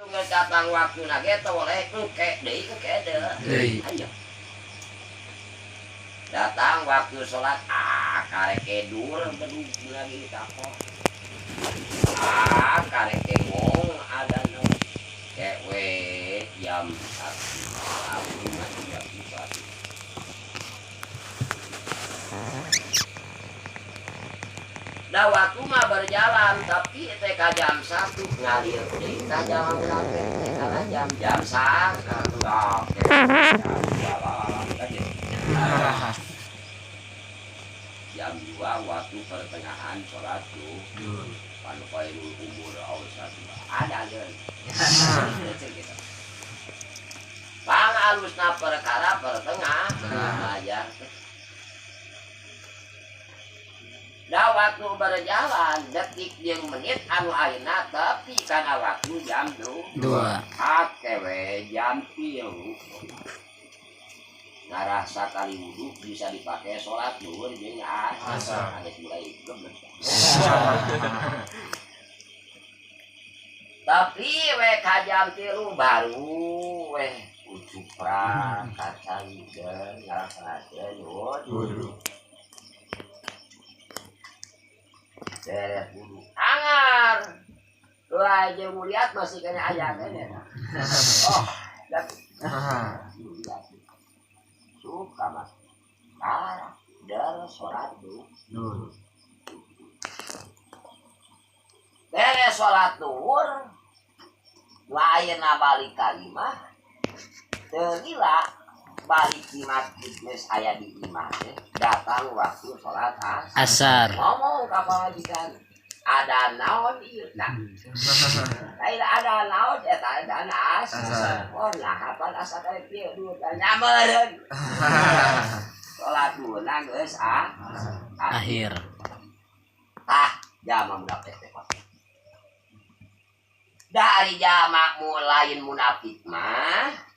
Datang waktu nage toleh engke deui engke deui. Ayo. Datang waktu sholat ah karek edur bedug lagi takok. Ah karek ngong ada no. Kewe jam 1 jam 4. Dah waktu mah berjalan tapi TK jam 1 ngalir deui ka jam sampai TK jam 1 jam 2 waktu pertengahan sholat zuhur. Pan khairul umur awsat ada geun. Pang alusna perkara pertengahan aja. Dah waktu berjalan detik jeung menit anu ayeuna tapi kana waktu jam 2. Akewe jam 3. Ngarasa kali wudu bisa dipakai sholat zuhur jeung asar. Ada mulai geblek. Tapi we ka jam 3 baru we ucupra kacang jeung ngarasa wudu. Beres wudu. Angar. Lah jeung lihat masih kena aya kene. Oh, tapi suka mas. Ah, der sholat zuhur. Beres sholat zuhur. Lah ayeuna balik ka imah. Teu lila balik di masjid geus aya di imah teh datang waktu sholat asar. Ngomong ka pamajikan, ada naon ieu tah? Lain ada naon eta ada asar. Oh nah kapan asar teh kieu duit nyameureun. Sholat zuhurna geus akhir. Tah jama munafik teh. Dari jama lain munafik mah